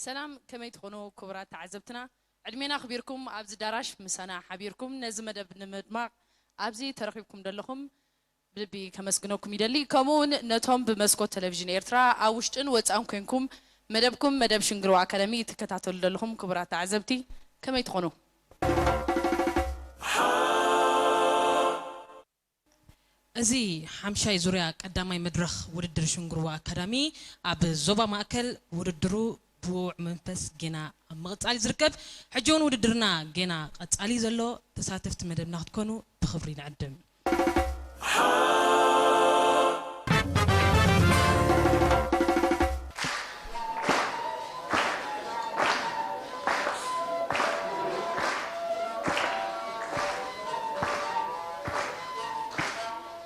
ሰላም፣ ከመይ ትኾኑ ክቡራት ተዓዘብትና? ዕድሜና ኣኽቢርኩም ኣብዚ ዳራሽ ምሳና ሓቢርኩም ነዚ መደብ ንምድማቕ ኣብዚ ተረኺብኩም ዘለኹም ብልቢ ከመስግነኩም ይደሊ። ከምኡ እውን ነቶም ብመስኮት ቴሌቪዥን ኤርትራ ኣብ ውሽጥን ወጻእን ኮንኩም መደብኩም መደብ ሽንግርዋ ኣካዳሚ ትከታተሉ ዘለኹም ክቡራት ተዓዘብቲ ከመይ ትኾኑ? እዚ ሓምሻይ ዙርያ ቀዳማይ መድረኽ ውድድር ሽንግርዋ ኣካዳሚ ኣብ ዞባ ማእከል ውድድሩ ብውዕ መንፈስ ጌና ኣብ ምቕጻል እዩ ዝርከብ። ሕጂ እውን ውድድርና ጌና ቀጻሊ ዘሎ ተሳተፍቲ መደብና ክትኮኑ ብኽብሪ ንዕድም።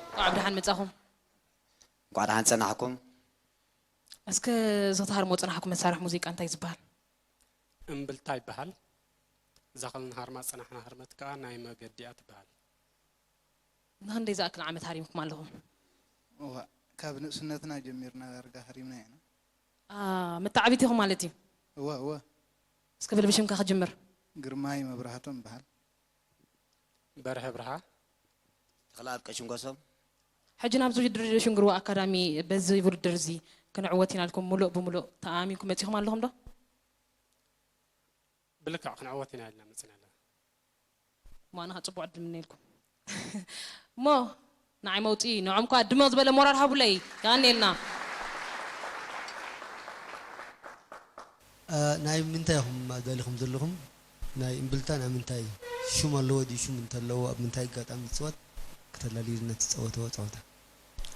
እንኳዕ ብደሓን መጻኹም። እንኳዕ ደሓን ጸናሕኩም። እስከ እዚ ክትሃርሞ ጽናሕኩም መሳርሒ ሙዚቃ እንታይ ዝበሃል? እምብልታ ይበሃል። እዛ ኸል ንሃርማ ጸናሕና ሃርመት ከኣ ናይ መገዲ እያ ትበሃል። ንኽንደይ ዝኣክል ዓመት ሃሪምኩም ኣለኹም? እዋ፣ ካብ ንእስነትና ጀሚርና ዳርጋ ሃሪምና ኢና። አ፣ መተዓቢት ኢኹም ማለት እዩ? እዋ፣ እዋ። እስከ በል ብሽምካ ክጅምር። ግርማይ መብራህቶም ይበሃል። በርሀ ብርሃ። ተኽለኣብ ቀሽንጎሶም። ሕጂ ናብዚ ውድድር ሽንግርዋ ኣካዳሚ በዚ ውድድር እዚ ክንዕወት ኢና ኢልኩም ሙሉእ ብሙሉእ ተኣማሚንኩም መጺኹም ኣለኹም ዶ? ብልክዕ ክንዕወት ኢና ኢልና መጺና ኣለና። እሞ ኣነ ኸዓ ጽቡቕ ዕድል ምነየልኩም። እሞ ንዓይ መውጽኢ ንዖም እኳ ድምቕ ዝበለ ሞራል ሃቡለይ። የቐንየልና። እ፣ ናይ ምንታይ ኢኹም ኣዳሊኹም ዘለኹም? ናይ እምብልታ ናይ ምንታይ ሽም ኣለዎ ድዩ? ሽም እንተለዎ ኣብ ምንታይ ኣጋጣሚ ዝፅወት? ከተላልዩልና ትፃወትዎ ፀወታ።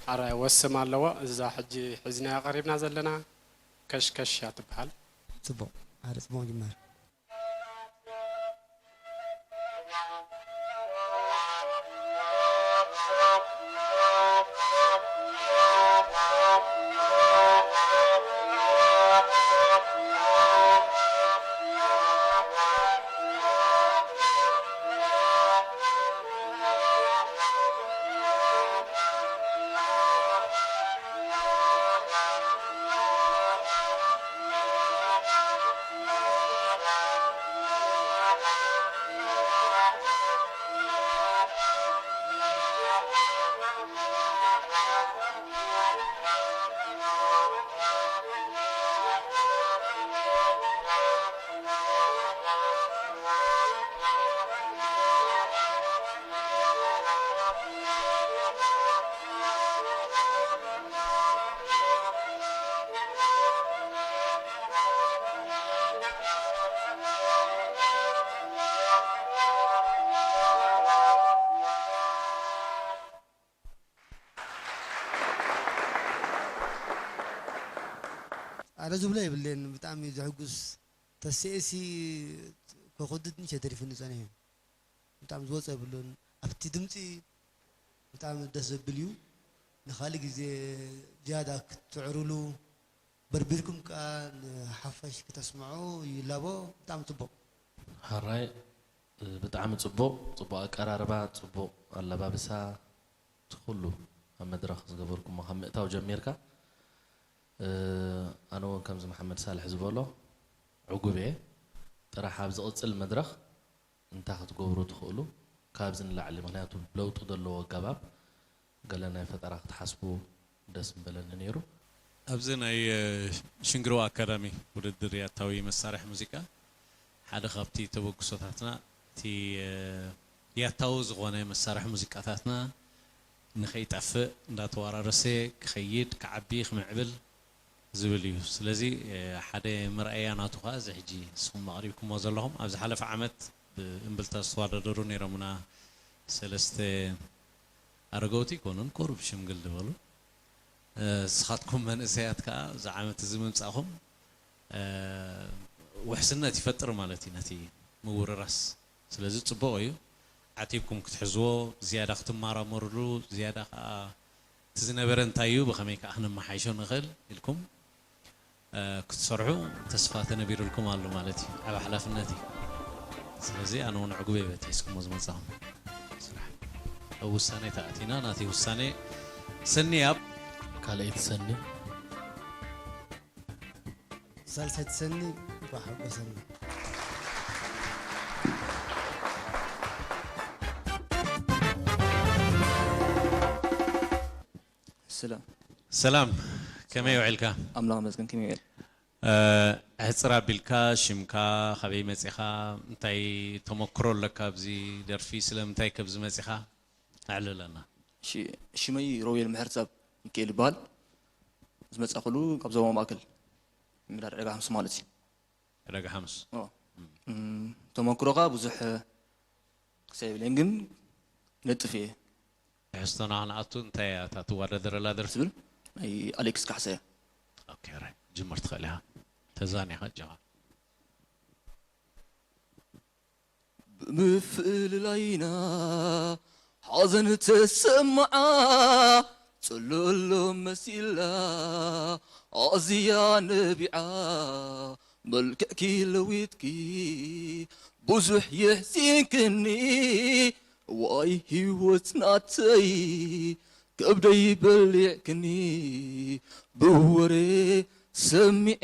ሓራይ ወስም ኣለዎ። እዛ ሕጂ ሒዝናያ ቀሪብና ዘለና ከሽከሽ እያ ትበሃል። ፅቡቕ፣ ሓደ ፅቡቕ ጅማር። ኣነ ዝብሎ የብለይን፣ ብጣዕሚ ዘሕጉስ ተስኤሲ ከኹድድ ንሸ ተሪፉኒ ጸኒሑ። ብጣዕሚ ዝወጸ የብሉን። ኣብቲ ድምጺ ብጣዕሚ ደስ ዘብል እዩ። ንኻልእ ግዜ ዝያዳ ክትዕሩሉ በርቢርኩም ከኣ ንሓፋሽ ክተስምዑ ይላቦ። ብጣዕሚ ጽቡቕ። ሓራይ ብጣዕሚ ጽቡቕ፣ ጽቡቕ ኣቀራርባ፣ ጽቡቕ ኣለባብሳ፣ እቲ ኩሉ ኣብ መድረኽ ዝገበርኩሞ ካብ ምእታው ጀሚርካ ኣነ እውን ከምዚ መሓመድ ሳልሕ ዝበሎ ዕጉብ እየ። ጥራሕ ኣብ ዝቕጽል መድረኽ እንታይ ክትገብሩ ትኽእሉ ካብዚ ንላዕሊ፣ ምኽንያቱ ለውጢ ዘለዎ ኣገባብ ገለ ናይ ፈጠራ ክትሓስቡ ደስ ምበለኒ ነይሩ። ኣብዚ ናይ ሽንግርዋ ኣካዳሚ ውድድር ያታዊ መሳርሒ ሙዚቃ ሓደ ካብቲ ተበግሶታትና እቲ ያታዊ ዝኾነ መሳርሒ ሙዚቃታትና ንኸይጠፍእ እንዳተወራረሰ ክኸይድ ክዓቢ ክምዕብል ዝብል እዩ። ስለዚ ሓደ መርኣያ ናቱ ከዓ እዚ ሕጂ ንስኹም ኣቕሪብኩሞ ዘለኹም ኣብ ዝሓለፈ ዓመት ብእምብልታ ዝተወዳደሩ ነይሮምና ሰለስተ ኣረገውቲ ኣይኮኑን ቁሩብ ሽምግል ዝበሉ ንስኻትኩም መንእሰያት ከዓ እዚ ዓመት እዚ ምምፃእኹም ውሕስነት ይፈጥር ማለት እዩ ነቲ ምውርራስ ስለዚ ፅቡቕ እዩ ዓቲብኩም ክትሕዝዎ ዝያዳ ክትመራመርሉ ዝያዳ ከዓ እቲ ዝነበረ እንታይ እዩ ብኸመይ ከዓ ክነመሓይሾ ንኽእል ኢልኩም ክትሰርሑ ተስፋ ተነቢሩልኩም ኣሎ ማለት እዩ ዓብ ሓላፍነት እዩ ስለዚ ኣነ እውን ዕጉብ እየ በቲ ሒዝኩሞ ዝመፃኹም ስራሕ ኣብ ውሳኔ ተኣቲና ናተይ ውሳኔ ሰኒ ኣብ ካልኣይቲ ሰኒ ሳልሳይቲ ሰኒ ሓጎሰኒ። ሰላም። ሰላም፣ ከመይ ውዒልካ? ኣምላኽ ይመስገን፣ ከመይ ውዒል? ሕፅር ኣቢልካ ሽምካ፣ ካበይ መፂኻ፣ እንታይ ተመክሮ ኣለካ ኣብዚ ደርፊ፣ ስለምንታይ ከብዚ መፂኻ ኣዕልለና። ሽመይ ሮቤል ምሕረተኣብ ሚካኤል ይበሃል። ዝመፃእኩሉ ካብ ዞባ ማእከል፣ ምዳር ዕዳጋ ሓሙስ ማለት እዩ። ዕዳጋ ሓሙስ። ተመክሮኻ ብዙሕ ክሳብ የብለይን፣ ግን ነጥፍ እየ። ትሕዝቶና ክንኣቱ እንታይ እያ እታ ትወዳደረላ ደርፊ? ትብል ናይ ኣሌክስ ካሕሳ እያ። ኦኬ፣ ራይት። ጅምር ትኽእል ኢኻ። ተዛኒኻ ጀምር። ብምፍልላይና ሓዘን ተሰምዓ፣ ጽልሎ መሲላ ኣዝያ ነቢዓ፣ መልክዕኪ ለዊጥኪ ብዙሕ የሕዚንክኒ፣ ዋይ ህይወት ናተይ ከብደይ በሊዕክኒ፣ ብወሬ ሰሚዐ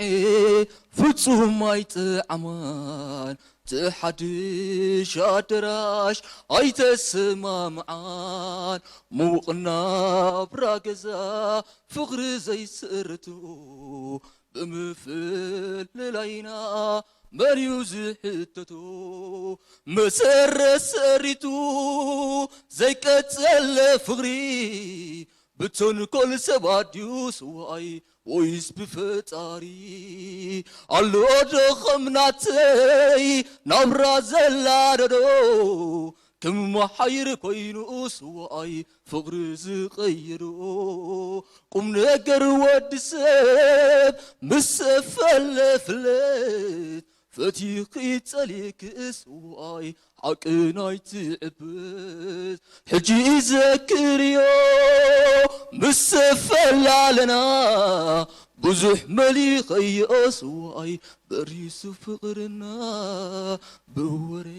ፍጹም ኣይጥዓማን፣ ትሓድሽ ኣደራሽ ኣይተሰማምዓን፣ ምዉቕ ናብራ ገዛ ፍቕሪ ዘይስእርቱ፣ ብምፍልላይና መን እዩ ዝሕተቱ? መሰረት ሰሪቱ ዘይቀጸለ ፍቕሪ፣ ብተንኮል ሰባት ድዩ ስዋኣይ ወይስ ብፈጣሪ? ኣሎ ዶ ኸም ናተይ ናብራ ዘላደዶ፣ ከም መሓይር ኮይኑ ስዋኣይ ፍቕሪ ዝቐየዶ? ቁም ነገር ወዲ ሰብ ምስ ሰፈለ ፍለት፣ ፈቲኺ ጸሊእኪ ስዋኣይ ሓቂ ናይ ትዕብት። ሕጂ ዘክርዮ ምስ ሰፈላለና፣ ብዙሕ መሊኸዮ ስዋኣይ በሪሱ ፍቕርና፣ ብወሬ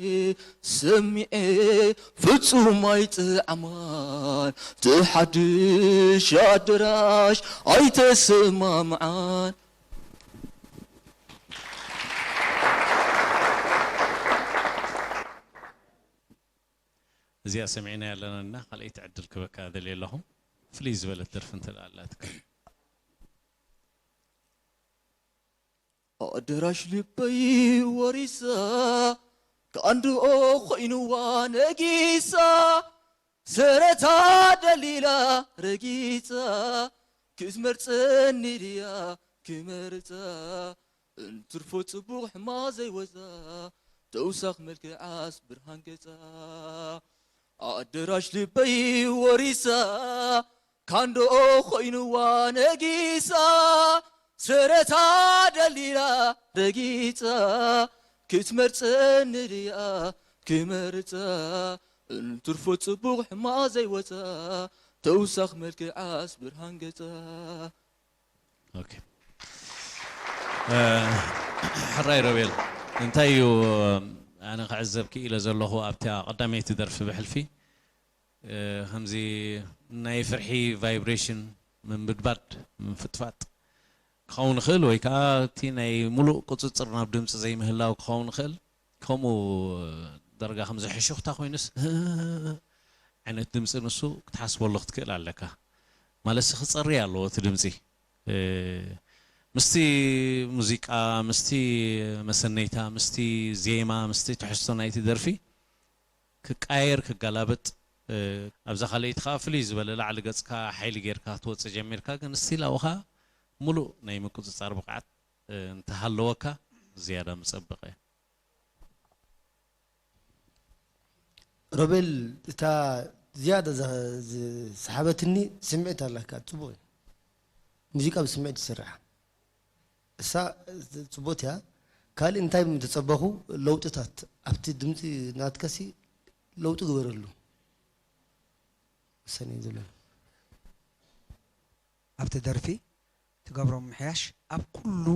ሰሚዐ ፍጹም ኣይጥዓማን፣ ትሓድሽ ኣደራሽ ኣይተሰማምዓን። እዚኣ ሰሚዕና ኣለና እና ካልኣይቲ ዕድል ክበካ ደልየ ኣለኹ። ፍልይ ዝበለት ደርፊ እንተ ኣላትካ። ኣደራሽ ልበይ ወሪሳ፣ ካንድኦ ኮይንዋ ነጊሳ፣ ሰረታ ደሊላ ረጊጻ፣ ክትመርጸኒ ድያ ክመርጻ፣ እንትርፎ ጽቡቕ ሕማ ዘይወጻ፣ ተውሳኽ መልክዓስ ብርሃን ገጻ። ኣደራሽ ልበይ ወሪሳ፣ ካንድኦ ኮይንዋ ነጊሳ፣ ሰረታ ደሊላ ረጊጻ፣ ክትመርጸኒ ድያ ክመርጻ፣ እንትርፎ ጽቡቕ ሕማ ዘይወጻ፣ ተውሳኽ መልክዓስ ብርሃን ገጻ። ኦኬ። ሕራይ ሮቤል፣ እንታይ እዩ ኣነ ክዕዘብ ክኢለ ዘለኹ ኣብታ ቀዳመይቲ ደርፊ ብሕልፊ ከምዚ ናይ ፍርሒ ቫይብሬሽን ምንብድባድ ምንፍጥፋጥ ክኸውን ይኽእል፣ ወይ ከዓ እቲ ናይ ሙሉእ ቁፅፅር ናብ ድምፂ ዘይምህላው ክኸውን ይኽእል። ከምኡ ደረጃ ከምዚ ሕሹኽታ ኮይኑስ ዓይነት ድምፂ ንሱ ክትሓስበሉ ክትክእል ኣለካ። ማለትሲ ክፀሪ ኣለዎ እቲ ድምፂ ምስቲ ሙዚቃ፣ ምስቲ መሰነይታ፣ ምስቲ ዜማ፣ ምስቲ ትሕዝቶ ናይቲ ደርፊ ክቃየር ክገላበጥ፣ ኣብዛ ካልኣይቲ ከዓ ፍልይ ዝበለ ላዕሊ ገፅካ ሓይሊ ጌርካ ክትወፅእ ጀሚርካ፣ ግን ስቲል ኣብኡ ከዓ ሙሉእ ናይ ምቁፅፃር ብቕዓት እንተሃለወካ ዝያዳ ምፀበቐ። ሮቤል፣ እታ ዝያዳ ዝሰሓበትኒ ስምዒት ኣለካ። ፅቡቕ እዩ፣ ሙዚቃ ብስምዒት ይስራሕ። እሳ ፅቡቕቲ እያ። ካልእ እንታይ ምተፀበኹ ለውጥታት ኣብቲ ድምፂ ናትካሲ ለውጢ ግበረሉ። ወሰን እዩ ዝብለኒ። ኣብቲ ደርፊ ትገብሮ ምምሕያሽ ኣብ ኩሉ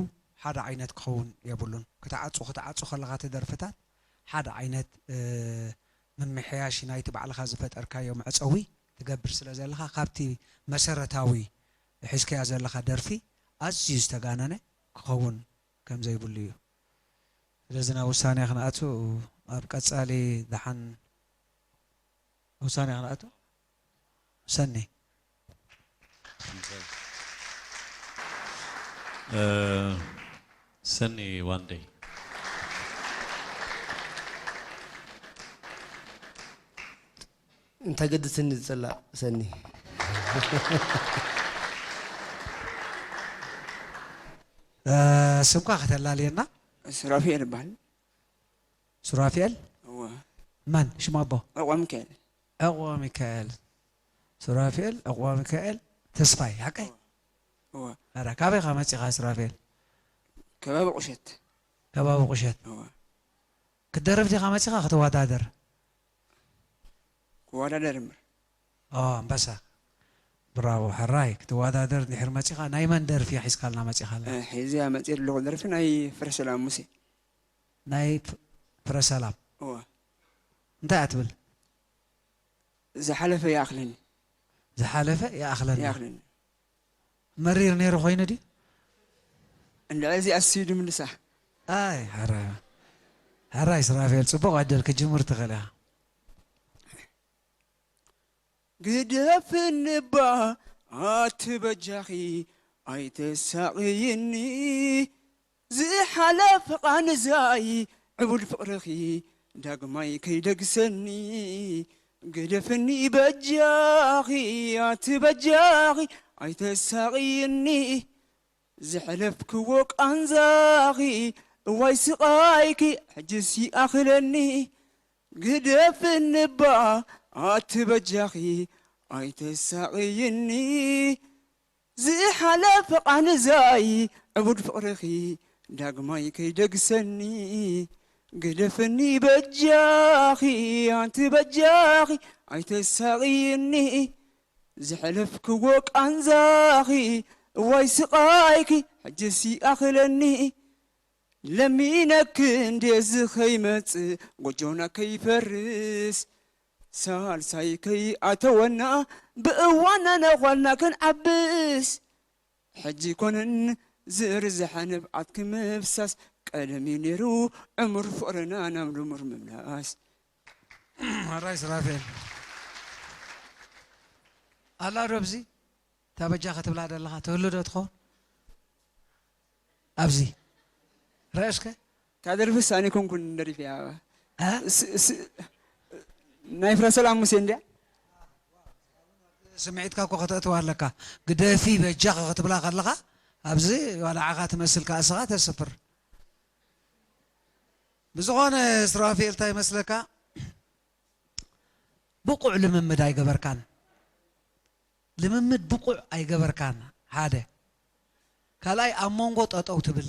ሓደ ዓይነት ክኸውን የብሉን። ክትዓጹ ክትዓጹ ከለኻ እቲ ደርፍታት ሓደ ዓይነት ምምሕያሽ ናይቲ ባዕልኻ ዝፈጠርካዮ መዕጸዊ ትገብር ስለ ዘለኻ ካብቲ መሰረታዊ ሒዝካዮ ዘለኻ ደርፊ ኣዝዩ ዝተጋነነ ክኸውን ከም ዘይብሉ እዩ። ስለዚ ናብ ውሳኔ ክንኣቱ፣ ኣብ ቀጻሊ ደሓን ውሳኔ ክንኣቱ። ሰኒ። ሰኒ ዋንደይ። እንታይ ገድስኒ ዝፅላእ ሰኒ? ስምካ ከተላልየና? ሱራፊኤል እባሃል። ሱራፊኤል? እወ። መን ሽሙ ኣቦ? ዕቑበ ሚካኤል። ዕቑበ ሚካኤል። ሱራፊኤል ዕቑበ ሚካኤል ተስፋይ፣ ሓቀይ? እወ። ኣረ፣ ካበይ ኢኻ መጺኻ ሱራፊኤል? ከባቢ ቁሸት። ከባቢ ቁሸት። እወ። ክትደርፍ ዲኻ መጺኻ ክትወዳደር? ክወዳደር እምበር። ኦ፣ ኣንበሳ። ብራቮ፣ ሕራይ። ክትወዳደር እንድሕር መጺኻ፣ ናይ መን ደርፊ እያ ሒዝካልና መጺኻ ኣላ? እ፣ ሒዘያ መጺእ ኣለኹ ደርፊ ናይ ፍረሰላም ሙሴ። ናይ ፍ-፣ ፍረሰላም። እወ። እንታይ እያ ትብል? ዝሓለፈ ይኣኽለኒ። ዝሓለፈ ይኣኽለኒ። ይኣኽለኒ። መሪር ነይሩ ኮይኑ ድዩ? እንድዒ እዚኣ እሱ እዩ ድምልሳ። ኣይ፣ ሕራይ። ሕራይ ስራፌል፣ ጽቡቕ ዕድል ክትጅምር ትኽእል ኢኻ። ግደፍኒ እባ ኣቲ በጃኺ ኣይተሳቕይኒ፣ ዝሓለፈ ቃንዛይ ዕቡድ ፍቕርኺ ዳግማይ ከይደግሰኒ። ግደፍኒ በጃኺ ኣቲ በጃኺ ኣይተሳቕይኒ፣ ዝሐለፍክዎ ቃንዛኺ እዋይ ስቓይኪ ሕጅስ ይኣኽለኒ። ግደፍኒ እባ ኣቲ በጃኺ ኣይተሳቕይኒ፣ ዝሓለፈ ቃንዛይ ዕቡድ ፍቕርኺ ዳግማይ ከይደግሰኒ። ግደፍኒ በጃኺ ኣንቲ በጃኺ ኣይተሳቕይኒ፣ ዝሐለፍክዎ ቃንዛኺ እዋይ ስቓይኪ ሕጅስ ይኣኽለኒ። ለሚነኪ እንዴ እዚ ኸይመጽእ ጎጆና ከይፈርስ፣ ሳልሳይ ከይኣተወና ብእዋንና ነዃልና ክንዓብስ። ሕጂ ኣይኮነን ዝርዝሐ ንብዓትኪ ምፍሳስ፣ ቀደም እዩ ነይሩ ዕሙር ፍቕርና ናብ ልሙር ምምላስ። ሕራይ ስራፌል። ኣላ ዶ ኣብዚ? እታ በጃ ክትብላ ዘለኻ ትህሉ ዶ ትኸውን? ኣብዚ። ርኣ እስከ። እታ ደርፊስ ኣነ ኣይኮንኩን ደሪፈያ። እ? ስ-፣ ስ-፣ ናይ ፍረሰላም ሙሴ እንድያ። ስምዒትካ እኮ ከተእትዋ ኣለካ። ግደፊ በጃኺ ክትብላ ከለኻ፣ ኣብዚ ዋላ ዓኻ ትመስል ከኣ እስኻ ተስፍር። ብዝኾነ ስራፌል እንታይ ይመስለካ? ብቑዕ ልምምድ ኣይገበርካን። ልምምድ ብቑዕ ኣይገበርካን፣ ሓደ። ካልኣይ ኣብ መንጎ ጠጠው ትብል።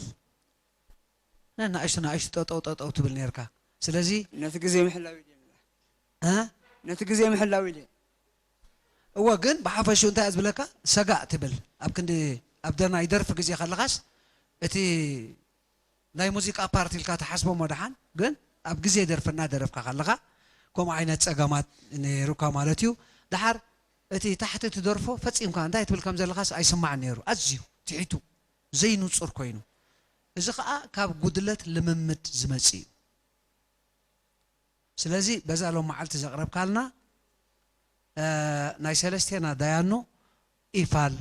ነናእሽቱ ናእሽቱ ጠጠው ጠጠው ትብል ነርካ። ስለዚ ነቲ ግዜ ምሕላው ኢለ። እ? ነቲ ግዜ ምሕላው ኢለ። እወ፣ ግን ብሓፈሽኡ እንታይ እየ ዝብለካ? ሰጋእ ትብል። ኣብ ክንዲ ኣብ ደናይ ደርፊ ግዜ ከለኻስ እቲ ናይ ሙዚቃ ፓርት ኢልካ ትሓስቦ እሞ ደሓን፣ ግን ኣብ ግዜ ደርፊ እናደረፍካ ከለኻ ከምኡ ዓይነት ጸገማት ነይሩካ ማለት እዩ። ደሓር እቲ ታሕቲ ትደርፎ ፈጺምካ እንታይ ትብል ከም ዘለኻስ ኣይስማዕን ነይሩ። ኣዝዩ ትሒቱ ዘይንጹር ኮይኑ። እዚ ኸኣ ካብ ጉድለት ልምምድ ዝመጽእ እዩ። ስለዚ በዛ ሎም መዓልቲ ዘቕረብካልና እ፣ ናይ ሰለስቴና ዳያኑ ኢፋል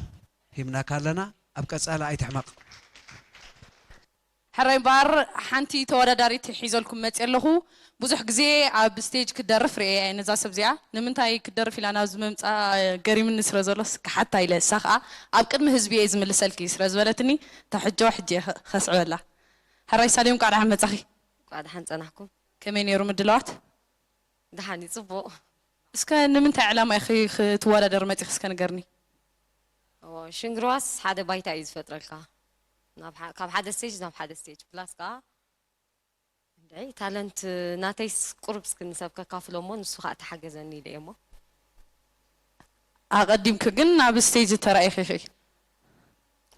ሂብናካ ኣለና። ኣብ ቀጻሊ ኣይትሕመቕ። ሕራይ እምበኣር ሓንቲ ተወዳዳሪት ሒዘልኩም መፅየ ኣለኹ። ብዙሕ ግዜ ኣብ ስቴጅ ክትደርፍ ርእየ እየ ነዛ ሰብ እዚኣ። ንምንታይ ክትደርፍ ኢላ ናብዚ ምምፃእ ገሪምኒ ስለ ዘሎስ ክሓታ ኢለ። እሳ ኸዓ ኣብ ቅድሚ ህዝቢ እየ ዝምልሰልኪ ስለ ዝበለትኒ እታ ሕጆ ሕጂ እየ ከ-፣ ከስዕበላ። ሕራይ ሳሌም እንቋዕ ደሓን መፃኺ። እንቋዕ ደሓን ጸናሕኩም። ከመይ ነይሩ ምድላዋት? ደሓን እዩ፣ ጽቡቕ። እስከ ንምንታይ ዕላማ ኢኺ ክትወዳደሪ መፂኺ እስከ ንገርኒ? እዎ፣ ሽንግርዋስ ሓደ ባይታ እዩ ዝፈጥረልካ። ናብ ሓ-፣ ካብ ሓደ ስቴጅ ናብ ሓደ ስቴጅ። ፕላስ ከኣ እንድዒ ታለንት ናተይስ ቁሩብ እስኪ ንሰብ ከካፍሎ እሞ ንሱ ከኣ ተሓገዘኒ ኢለ እየ እሞ። ኣቐዲምኪ ግን ኣብ ስቴጅ ተራኢኺ ኢኺ።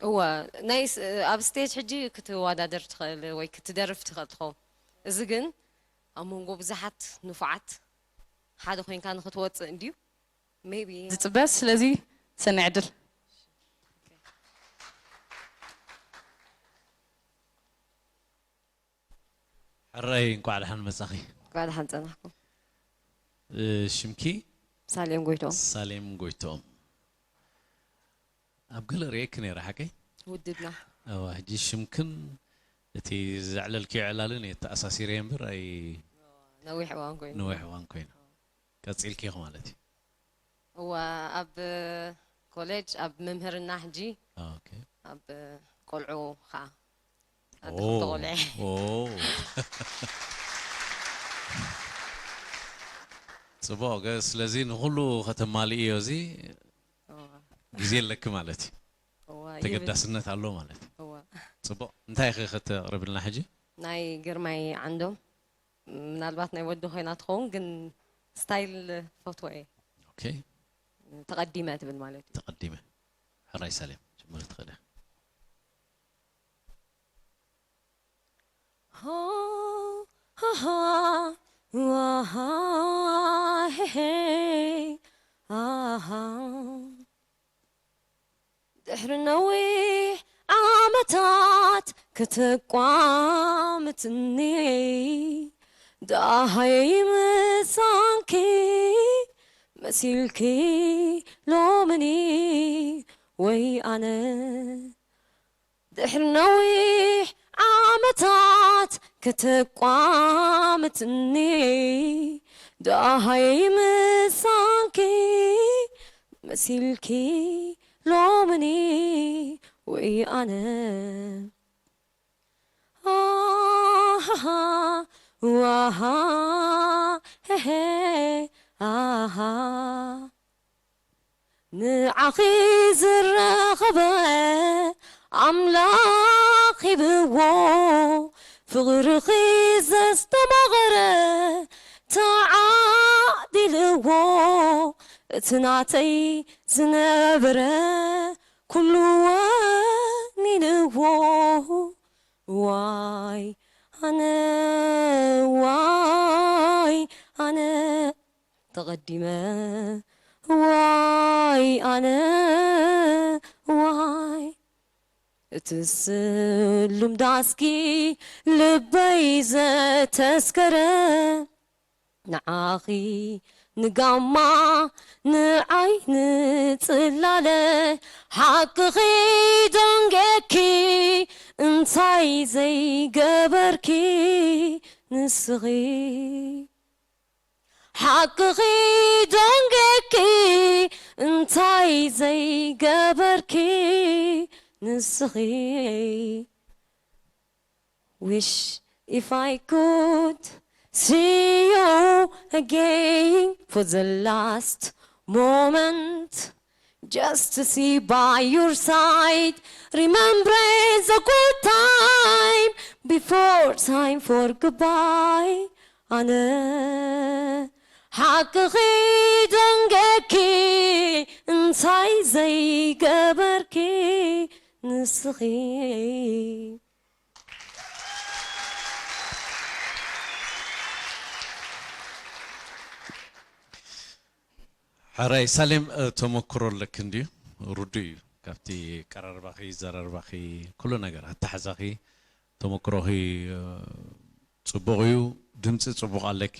እወ፣ ናይ ስ-፣ ኣብ ስቴጅ ሕጂ ክትወዳደር ትኽእል ወይ ክትደርፍ ትኽእል ትኸውን። እዚ ግን ኣብ መንጎ ብዙሓት ንፉዓት ሓደ ኮይንካ ንኽትወጽእ እንድዩ። ሜቢ ዝጽበ፣ ስለዚ ሰናይ ዕድል። ሕራይ፣ እንኳዕ ደሓን መጻኺ። እንኳዕ ደሓን ጸናሕኩም። ሽምኪ? ሳሌም ጎይቶም። ሳሌም ጎይቶም። ኣብ ገለ ርእየኪ ነይረ፣ ሓቀይ? ውድድና። እዋ፣ ሕጂ ሽምክን እቲ ዘዕለልክዮ ዕላልን እየ ተኣሳሲረ እምበር፣ ኣይ ነዊሕ እዋን ኮይኑ። ነዊሕ እዋን ኮይኑ። ቀጺልኪ ኢኺ ማለት እዩ። እዋ፣ ኣብ ኮሌጅ ኣብ ምምህርና ሕጂ ኦኬ። ኣብ ቆልዑ ኸዓ ኣደ ኦ፣ ክልተ ቆልዐ። ኦ። ጽቡቕ፣ ገ-፣ ስለዚ ንኹሉ ከተማልእዮ እዚ እዋ፣ ግዜ ኣለኪ ማለት እዩ። እዋ፣ ይብል። ተገዳስነት ኣሎ ማለት እዩ። እዋ። ጽቡቕ፣ እንታይ ኢኺ ከተቕርብልና ሕጂ? ናይ ግርማይ ዓንዶም ምናልባት ናይ ወዲ ኮይና ትኸውን ግን ስታይል ፈትወ እየ። ኦኬ። ተቐዲመ ትብል ማለት እዩ። ተቐዲመ። ሕራይ ሳሌም፣ ጀምሪ ትኽእሊ። ድሕሪ ነዊሕ ዓመታት ከተቋምትኒ ደሃይ ምሳንኪ መሲልኪ ሎምኒ ወይ ኣነ ድሕሪ ነዊሕ ዓመታት ከተቋምትኒ ደሃይ ምሳንኪ መሲልኪ ሎምኒ ወይ ኣነ ኣሃ ዋሃ ሄሄ ኣሃ ንዓኺ ዝረኸበ ኣምላኽ ሂብዎ ፍቕርኺ ዘስተማቐረ ተዓዲልዎ እቲ ናተይ ዝነበረ ኩሉ ወኒንዎ ዋይ ኣነ ዋይ ኣነ ተቐዲመ ዋይ ኣነ ዋይ እቲ ስሉም ዳስኪ ልበይ ዘተስከረ ንዓኺ ንጋማ ንዓይ ንጽላለ ሓቅኺ ደንጌኪ እንታይ ዘይገበርኪ ንስኺ ሓቅኺ ደንጌኪ እንታይ ዘይገበርኪ ንስኺ Wish if I could see you again for the last moment. Just to see by your side, remembering the good time before time for goodbye. ኣነ ሓቅኺ ደንጌኪ እንታይ ዘይገበርኪ ንስኺ ሕራይ ሳሌም፣ እ፣ ተመክሮ ኣለኪ እንድዩ፣ ርዱእ እዩ። ካብቲ ቀራርባኺ፣ ዘራርባኺ፣ ኩሉ ነገር ኣተሓዛኺ፣ ተመክሮኺ፣ እ፣ ጽቡቕ እዩ። ድምጺ ጽቡቕ ኣለኪ።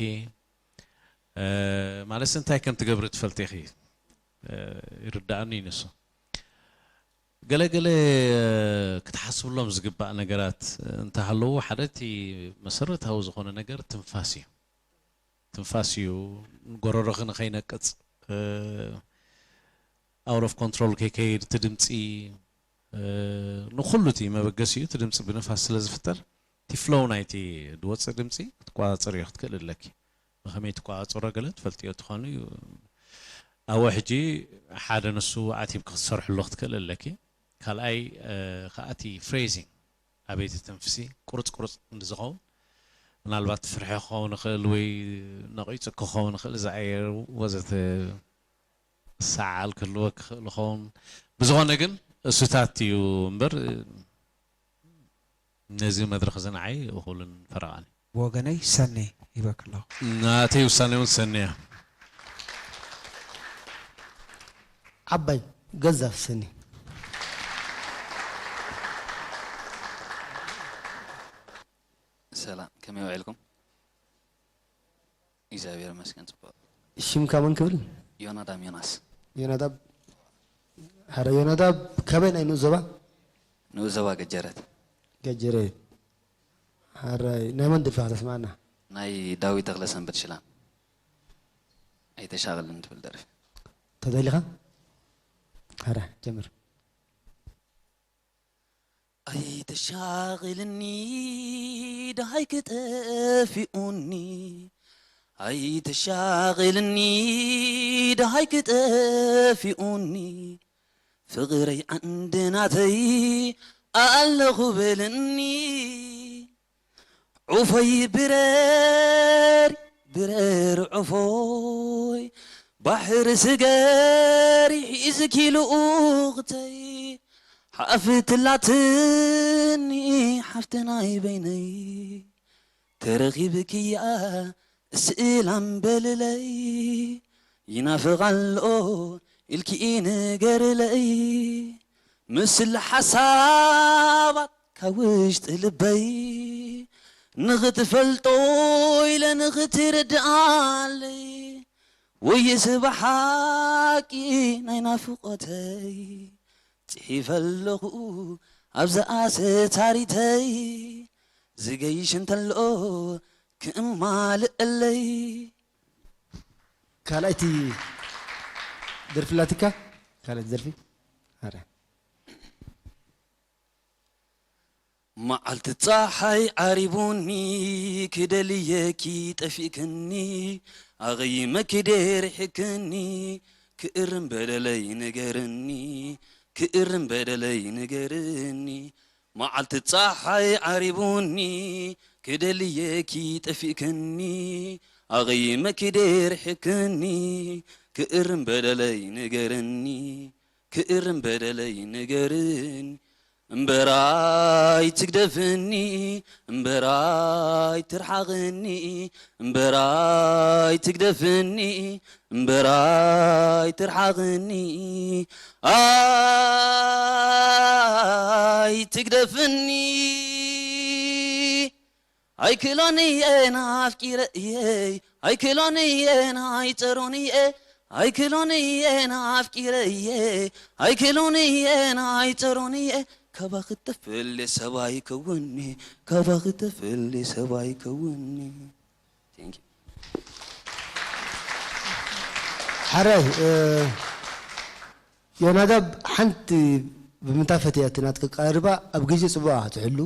እ፣ ማለትስ እንታይ ከም ትገብሪ ትፈልጢ ኢኺ። እ፣ ይርድኣኒ እዩ ንሱ። ገለ ገለ ክትሓስብሎም ዝግባእ ነገራት እንተሃለዉ፣ ሓደ እቲ መሰረታዊ ዝኾነ ነገር ትንፋስ እዩ። ትንፋስ እዩ። ጎረሮኺ ንኸይነቅጽ፣ እ፣ out of control ከይከይድ፣ እቲ ድምጺ፣ እ፣ ንኹሉ እቲ መበገሲኡ እቲ ድምጺ ብንፋስ ስለ ዝፍጠር፣ እቲ ፍሎው ናይቲ ዝወጽእ ድምጺ ክትቆጻጸርዮ ክትክእል ኣለኪ። ብኸመይ ትቆጻጸሮ ገለ ትፈልጥዮ ትኾኒ። ኣብኡ ሕጂ ሓደ ንሱ ኣቲብኪ ክትሰርሕሉ ክትክእል ኣለኪ። ካልኣይ፣ እ፣ ከኣ እቲ ፍሬዚንግ ኣበይ ትትንፍሲ ቁርጽ ቁርጽ እንድዝኸውን ምናልባት ፍርሒ ክኸውን ይኽእል ወይ ነቒጹ ክኸውን ይኽእል፣ እዚ ኣየር ወዘተ ሰዓል ክህልወ ክኽእል ይኸውን። ብዝኾነ ግን እሱታት እዩ እምበር ነዚ መድረኽ እዚ ንዓይ እኹልን ፈረቓን እዩ። ብወገነይ ሰኔ ይበክ ኣለኹ። ናተይ ውሳኔ እውን ሰኔ እያ። ዓባይ ገዛፍ ሰኔ። ሰላም፣ ከመይ ውዒልኩም? እግዚኣብሔር ይመስገን ጽቡቕ። ሽምካ መን ክብል? ዮናዳም ዮናስ። ዮናዳብ። ሐረ ዮናዳብ፣ ካበይ ናይ ንኡስ ዞባ? ንኡስ ዞባ ገጀረት። ገጀረ። ሐረ ናይ መን ደርፊ ከተስማዕና? ናይ ዳዊት ተኽለ ሰንበት ሽላን ኣይተሻቕልን ትብል ደርፊ። ተደሊኻ? ሐረ ጀምር። ኣይተሻቕልኒ ደሃይ ክጠፊኡኒ፣ ኣይተሻቕልኒ ደሃይ ክጠፊኡኒ፣ ፍቕረይ ዓንዲ ናተይ ኣለኹ በልኒ። ዑፈይ ብረር ብረር ዑፎይ፣ ባሕሪ ስገሪ ሒዝኪ ልኡኽተይ፣ ሓፍትላትኒ ሓፍቲ ናይ በይነይ፣ ተረኺብክያ ስእላም በልለይ፣ ይናፍቕ ኣሎ ኢልኪ ንገርለይ፣ ምስል ሓሳባት ካብ ውሽጢ ልበይ፣ ንኽትፈልጦ ኢለ ንኽትርድኣለይ፣ ወይስ ብሓቂ ናይ ናፍቖተይ፣ ጽሒፈ ኣለኹ ኣብዛ ኣሰታሪተይ፣ ዝገይሽ እንተሎ ክእማልእለይ። ካልኣይቲ ደርፊ ላቲካ፣ ካልኣይቲ ደርፊ። ሐረ። መዓልቲ ጸሓይ ዓሪቡኒ፣ ክደልየኪ ጠፊእክኒ፣ ኣቐይመኪ ደርሕክኒ፣ ክእርም በደለይ ንገርኒ፣ ክእርም በደለይ ንገርኒ። መዓልቲ ጸሓይ ዓሪቡኒ፣ ክደልየኪ ጠፊእክኒ፣ ኣቐይመኪ ደርሕክኒ፣ ክእርም በደለይ ንገርኒ፣ ክእርም በደለይ ንገርኒ። እምበራይ ትግደፍኒ፣ እምበራይ ትርሓቕኒ፣ እምበራይ ትግደፍኒ፣ እምበራይ ትርሓቕኒ። ኣይ ትግደፍኒ፣ ኣይክእሎን እየ ናፍቂረ እየ፣ ኣይክእሎን እየ ናይጸሮን እየ፣ ኣይክእሎን እየ ናፍቂረ እየ፣ ኣይክእሎን እየ ናይጸሮን እየ። ካባኺ ተፈልየ ሰብ ኣይከውን'የ፣ ካባኺ ተፈልየ ሰብ ኣይከውን'የ። Thank you። ሐራይ፣ እ፣ ዮናዳብ፣ ሓንቲ ብምንታይ ፈትያ እቲ ናትካ ኣቀራርባ ኣብ ግዜ ጽቡቕ ክትሕሉ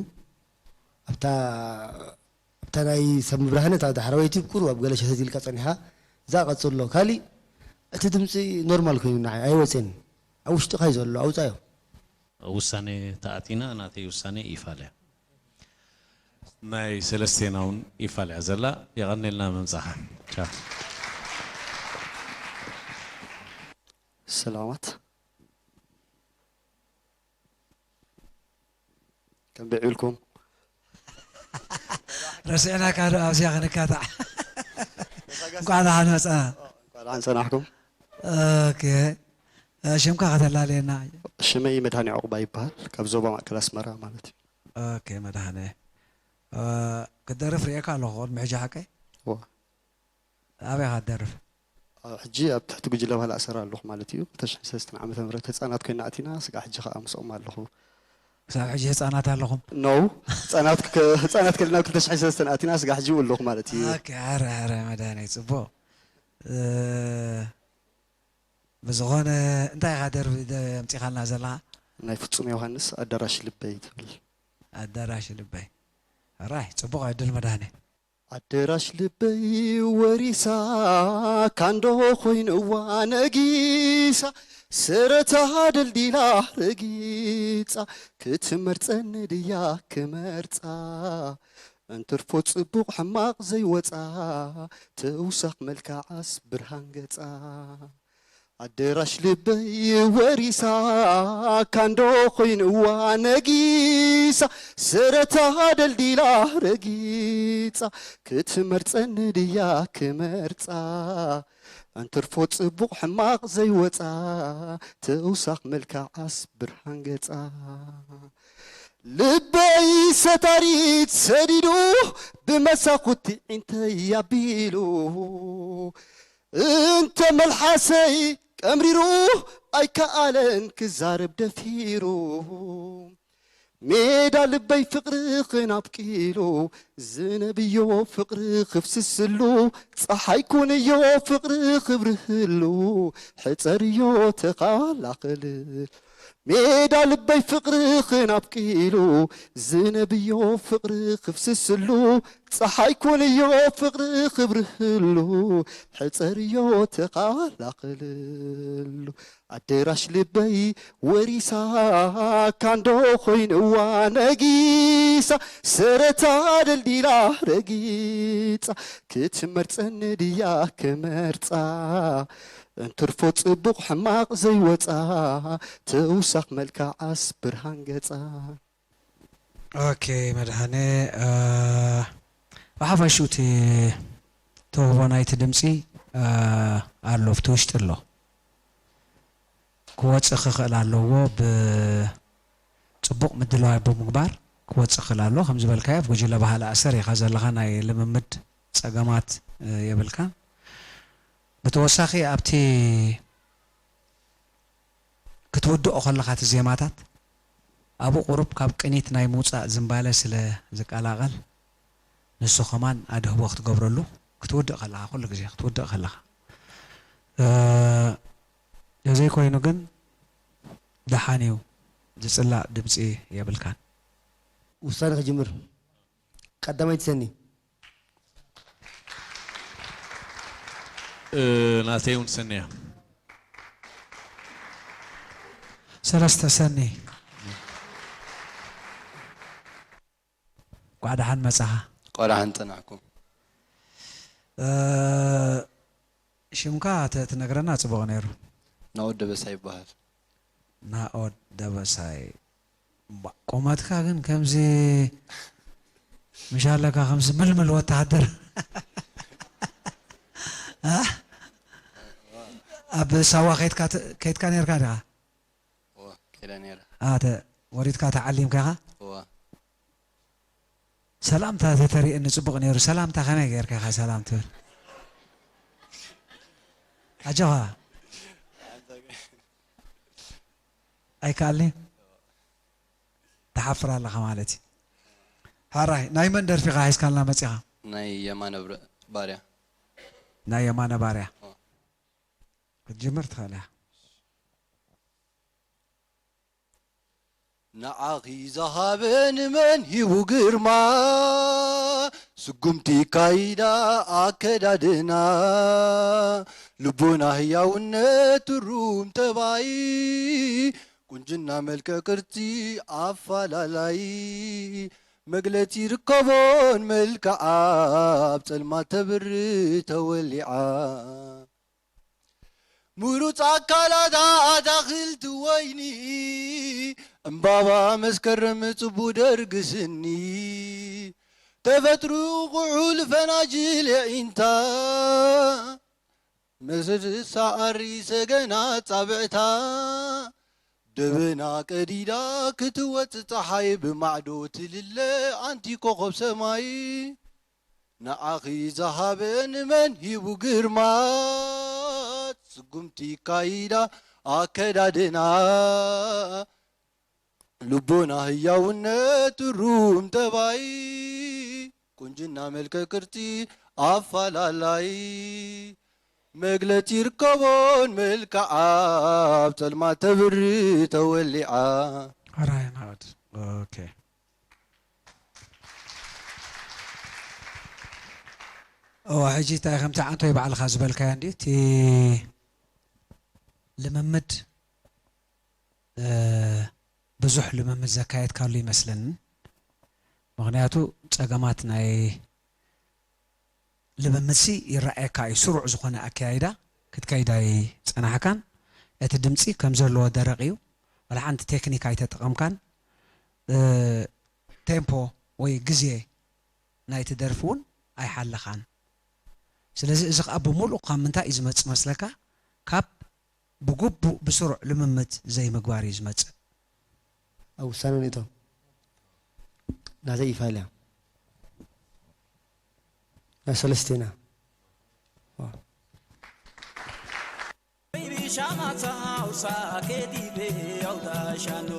ኣብታ ኣብታ ናይ ሰብ ምብራህነት ኣብ ዳሕረወይቲ ቁሩብ ኣብ ገለ ሸተት ኢልካ ጸኒሕካ፣ እዛ ቀጽሎ። ካሊእ እቲ ድምጺ ኖርማል ኮይኑ ንዓይ ኣይወጽእን። ኣብ ውሽጥኻ እዩ ዘሎ፣ ኣውጻዮ። ውሳኔ ተኣቲና፣ ናተይ ውሳኔ ኢፋልያ። ናይ ሰለስቴና እውን ኢፋልያ ዘላ። የቐኔልና ምምጻኻ። ቻው። ሰላማት። ከመይ ውዒልኩም? ረሲዕናካ ዶ ኣብዚኣ ክንካታዕ? እንኳዕ ደሓን መጻ። እንኳዕ ደሓን ጸናሕኩም። ኦኬ፣ ሽምካ ከተላለየና? ሽመይ መድሃኒ ዑቕባ ይበሃል፣ ካብ ዞባ ማእከል ኣስመራ ማለት እዩ። ኦኬ መድሃኒ፣ ክትደርፍ ርእየካ ኣለኹ ቅድሚ ሕጂ ሓቀይ? እወ። ኣበይ ኢኻ ትደርፍ? ሕጂ ኣብ ትሕቲ ጉጅለ ባህሊ ኣሰራ ኣለኹ ማለት እዩ። ክልተ ሽሕን ሰለስተን ዓመተ ምህረት ህጻናት ኮይና ኣቲና፣ ስጋዕ ሕጂ ከኣ ምስኦም ኣለኹ። ክሳብ ሕጂ ህጻናት ኣለኹም? No፣ ህጻናት ከ-፣ ህጻናት ከለና ክልተ ሽሕን ሰለስተን ኣቲና፣ ስጋዕ ሕጂ ኣለኹ ማለት እዩ። ኦኬ፣ ኣረ፣ ኣረ፣ መድሃኒ፣ ጽቡቕ። እ፣ ብዝኾነ፣ እንታይ ኢኻ ደርፊ ደ-፣ ኣምጺኻልና ዘለኻ? ናይ ፍጹም ዮሃንስ ኣዳራሽ ልበይ ትብል። ኣዳራሽ ልበይ። ኣራይ፣ ጽቡቕ ዕድል መድሃኒ። ኣደራሽ ልበይ ወሪሳ ካንዶ ኮይንዋ ነጊሳ ሰረታ ደልዲላ ረጊጻ ክትመርጸኒ ድያ ክመርጻ እንትርፎ ጽቡቕ ሕማቕ ዘይወጻ ተውሳኽ መልክዓስ ብርሃን ገጻ ኣደራሽ ልበይ ወሪሳ ካንዶ ኮይንዋ ነጊሳ ሰረታ ደልዲላ ረጊጻ ክትመርጸኒ ድያ ክመርጻ እንትርፎ ጽቡቕ ሕማቕ ዘይወጻ ተውሳኽ መልክዓስ ብርሃን ገጻ ልበይ ሰታሪት ሰዲዱ ብመሳኹቲ ዒንተይ ኣቢሉ እንተ መልሓሰይ ቀምሪሩ ኣይከኣለን ክዛረብ ደፊሩ። ሜዳ ልበይ ፍቕርኽን ኣብቂሉ ዝነብዮ ፍቕሪ ክፍስስሉ ጸሓይ ኩንዮ ፍቕሪ ክብርህሉ ሕጸርዮ ተኻላኸልል ሜዳ ልበይ ፍቕርኽን ኣብቂሉ ዝነብዮ ፍቕሪ ክፍስስሉ ጸሓይ ኩንዮ ፍቕሪ ክብርህሉ ሕጸርዮ ተኻላኸልሉ ኣደራሽ ልበይ ወሪሳ ካንዶ ኮይንዋ ነጊሳ ሰረታ ደልዲላ ረጊጻ ክትመርጸኒ ድያ ክመርጻ እንትርፎ ጽቡቕ ሕማቕ ዘይወጻ ተውሳኽ መልክዓስ ብርሃን ገጻ። ኦኬ መድሃኔ፣ ብሓፈሽኡ እቲ ተውህቦ ናይቲ ድምፂ ኣሎ፣ ኣብቲ ውሽጢ ኣሎ። ክወፅእ ክኽእል ኣለዎ፣ ብፅቡቕ ምድላዋት ብምግባር ክወፅእ ክኽእል ኣለዎ። ከም ዝበልካዮ ኣብ ጉጅለ ባህሊ ኣሰር ኢኻ ዘለኻ፣ ናይ ልምምድ ፀገማት የብልካን። ብተወሳኺ ኣብቲ ክትውድኦ ከለኻ እቲ ዜማታት ኣብኡ ቁሩብ ካብ ቅኒት ናይ ምውፃእ ዝንባለ ስለ ዝቀላቐል ንሱ ከማን ኣድህቦ ክትገብረሉ ክትውድእ ከለኻ ኩሉ ግዜ ክትውድእ ከለኻ ተዘይኮይኑ ግን ደሓን እዩ ዝፅላእ ድምፂ የብልካን። ውሳነ ክጅምር ቀዳማይቲ ሰኒ ናተይ እውን ሰኒ እያ። ሰለስተ ሰኒ ኳዕ ደሓን መጻኻ። ቆልዓ እንጸናሕኩም። ሽምካ ተትነግረና ጽቡቕ ነይሩ። ናኦድ ደበሳይ ይበሃል። ናኦድ ደበሳይ። እባ ቁመትካ ግን ከምዚ ምሽ ኣለካ ከምዚ ምልምል ወተሃደር እ? ኣብ ሳዋ ከይድካ ተ- ከይድካ ነርካ ዲኻ? እወ፣ ከይደ ነይረ። ኣተ ወሪድካ ተዓሊምካ ኢኻ? እወ። ሰላምታ ተተሪእኒ ጽቡቕ ነይሩ። ሰላምታ ከመይ ጌርካ ኢኻ ሰላም ትብል? ኣጆኻ። ኣይከኣልኒ? ትሓፍር ኣለኻ ማለት እዩ። ሕራይ ናይ መን ደርፊ ኢኻ ሒዝካልና መጺኻ? ናይ የማነ ባርያ። ናይ የማነ ባርያ ክትጅምር ትኽእል ኢኻ። ንዓኺ ዝሃበ ንመን ሂቡ ግርማ ስጉምቲ ካይዳ ኣከዳድና ልቦና ህያውነት ትሩም ጠባይ ቁንጅና መልክዕ ቅርጺ ኣፋላላይ መግለጺ ርከቦን መልክዓ ኣብ ጸልማት ተብሪ ተወሊዓ ምሩጽ ኣካላታ ኣታኽልቲ ወይኒ ዕምባባ መስከረም ጽቡ ደርጊ ስኒ ተፈጥሩ ኩሑል ፈናጅል የዒንታ መስርሳ ኣሪ ሰገና ጻብዕታ ደበና ቀዲዳ ክትወጽእ ጸሓይ ብማዕዶ ትልለ ኣንቲ ኮኾብ ሰማይ ንዓኺ ዝሃበ ንመን ሂቡ ግርማ ስጉምቲ ካይዳ ኣከዳድና ልቦና ህያውነት ሩም ጠባይ ቁንጅና መልክዕ ቅርጺ ኣፋላላይ መግለጺ ይርከቦን መልክዓ ኣብ ጸልማት ተብሪ ተወሊዓ። ሕራይ ናኦድ። ኦኬ። እዋ ሕጂ እንታይ ከምቲ ዓንቶይ ባዕልኻ ዝበልካዮ እንዲ እቲ ልምምድ ብዙሕ ልምምድ ዘካየድካሉ ይመስለኒ። ምኽንያቱ ጸገማት ናይ ልምምድሲ ይረኣየካ እዩ። ስሩዕ ዝኾነ ኣከያይዳ ክትከይድ ኣይጸናሕካን። እቲ ድምጺ ከም ዘለዎ ደረቕ እዩ። ዋላ ሓንቲ ቴክኒክ ኣይተጠቐምካን። ቴምፖ ወይ ግዜ ናይቲ ደርፊ እውን ኣይሓለኻን። ስለዚ እዚ ከኣ ብምሉእ ካብ ምንታይ እዩ ዝመጽእ መስለካ? ካብ ብግቡእ ብስሩዕ ልምምድ ዘይምግባር እዩ ዝመጽእ። ኣብ ውሳነ ንእቶ። ናተይ ይፋልያ ናይ ሰለስቴና ኮይቢ ሻማታ ኣውሳ ኬዲቤ ኣውዳሻኖ